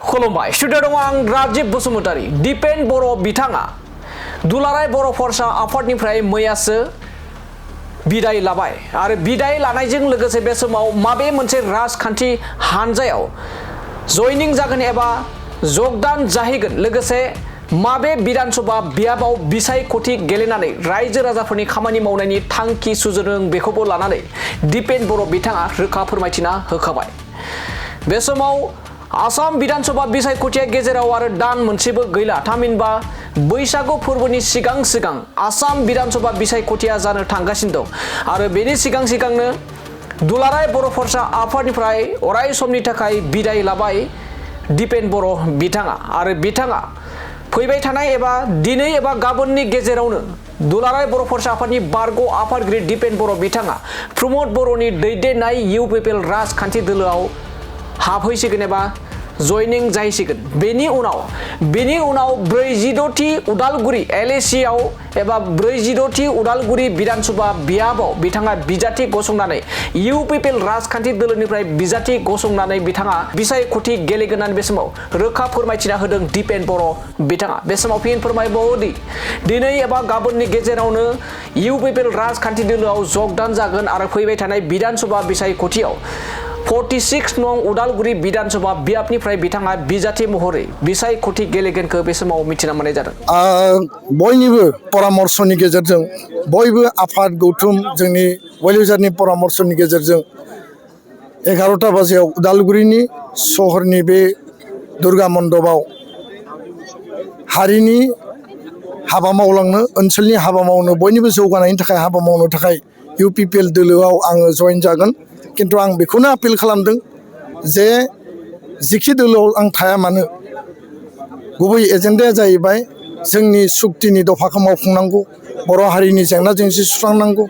खुलुमबाय स्टुडिअ दङ आं राजिब बसुमतारी दिपेन बर' बिथाङा दुलाराय बर' फरायसा आफादनिफ्राय मैयासो बिदाय लाबाय आरो बिदाय लानायजों लोगोसे बे समाव माबे मोनसे राजखान्थि हानजायाव जयनिं जागोन एबा जगदान जाहैगोन लोगोसे माबे विधानसभा बियाबाव बिसायख'थि गेलेनानै रायजो राजाफोरनि खामानि मावनायनि थांखि सुजुदों बेखौबो लानानै दिपेन बर' बिथाङा रोखा फोरमायथिना होखाबाय। बे समाव आसाम विधानसभा बिसायख'थिया गेजेराव आरो दान मोनसेबो गैला थामहिनबा बैसागु फोरबोनि सिगां सिगां आसाम विधानसभा बिसायख'थिया जानो थांगासिनो दं आरो बेनि सिगां सिगांनो दुलाराय बर' फरायसा आफादनिफ्राय अराय समनि थाखाय बिदाय लाबाय दिपेन बर' बिथाङा आरो बिथाङा फैबाय थानाय एबा दिनै एबा गाबोननि गेजेरावनो दुलाराय बर' फरायसा आफादनि बारग' आफादगिरि दिपेन बर' बिथाङा प्रमद बर'नि दैदेननाय इउपिपिएल राजखान्थि दोलोआव हाबहैसिगोन एबा जयनिं जाहैसिगोन। बेनि उनाव 46थि उदालगुरि LAC आव एबा 46थि उदालगुरि विधानसभा बियाबाव बिथाङा बिजाथि गसंनानै इउपिपिएल राजखान्थि दोलोनिफ्राय बिजाथि गसंनानै बिथाङा बिसायख'थि गेलेगोन होननानै बे समाव रोखा फोरमायथिना होदों दिपेन बर' बिथाङा। बे समाव फिन फोरमायबावोदि दिनै एबा गाबोननि गेजेरावनो इउपिपिएल राजखान्थि दोलोआव जगदान जागोन आरो फैबाय थानाय विधानसभा बिसायख'थियाव 46 नं उदालगुरि विधानसभा बियाबनिफ्राय बिथाङा बिजाथि महरै बिसायख'थि गेलेगोनखौ बे समाव मिथिना मोननाय जादों। बयनिबो परामर्शनि गेजेरजों बयबो आफाद गौथुम जोंनि वेलविजारनि परामर्शनि गेजेरजों 11टा बाजियाव उदालगुरिनि सहरनि बे दुर्गा मण्डपाव हारिनि हाबा मावलांनो ओनसोलनि हाबा मावनो बयनिबो जौगानायनि थाखाय हाबा मावनो थाखाय इउपिपिएल दोलोआव आङो जइन जागोन। किन्तु आं बेखौनो आपिल खालामदों जे जिखि दोलोआव आं थाया मानो गुबै एजेन्डाया जाहैबाय जोंनि सुक्तिनि दफाखौ मावफुंनांगौ, बर' हारिनि जेंना जेंसि सुस्रांनांगौ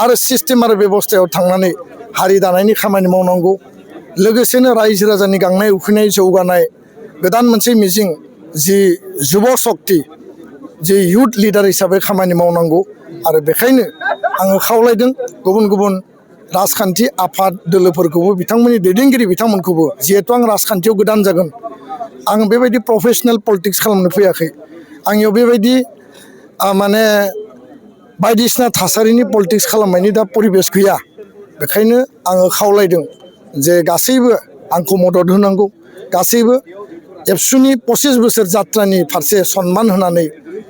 आरो सिस्टेम आरो बेबस्थायाव थांनानै हारि दानायनि खामानि मावनांगौ। लोगोसेनो रायजो राजानि गांनाय उखैनाय जौगानाय गोदान मोनसे मिजिं जि जुब शक्ति जि इयुथ लिडार हिसाबै खामानि मावनांगौ आरो बेखायनो आङो खावलायदों गुबुन गुबुन राजखान्थि आफाद दोलोफोरखौबो बिथांमोननि दैदेनगिरि बिथांमोनखौबो जिहेतु आं राजखान्थियाव गोदान जागोन आं बेबायदि प्रफेशनेल पलिटिक्स खालामनो फैयाखै आंनियाव बेबायदि माने बायदिसिना थासारिनि पलिटिक्स खालामनायनि दा परिबेस गैया। बेखायनो आङो खावलायदों जे गासैबो आंखौ मदद होनांगौ, गासैबो एबसुनि 25 बोसोर जात्रानि फारसे सन्मान होनानै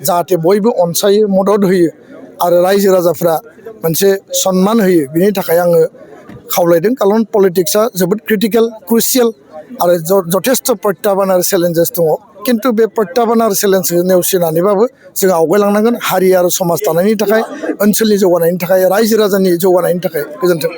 जाहाथे बयबो अनसायो मदद होयो आरो रायजो राजाफ्रा मोनसे सन्मान होयो बिनि थाखाय आङो खावलायदों। खारन पलिटिक्सआ जोबोद क्रिटिकेल क्रुसियेल आरो जथेस्थ प्रत्याह्बान आरो चेलेन्जेस दङ। किन्तु बे प्रत्याह्बान आरो चेलेन्जखौ नेवसिनानैबाबो जों आवगायलांनांगोन हारि आरो समाज दानायनि थाखाय, ओनसोलनि जौगानायनि थाखाय, रायजो राजानि जौगानायनि थाखाय। गोजोन्थों।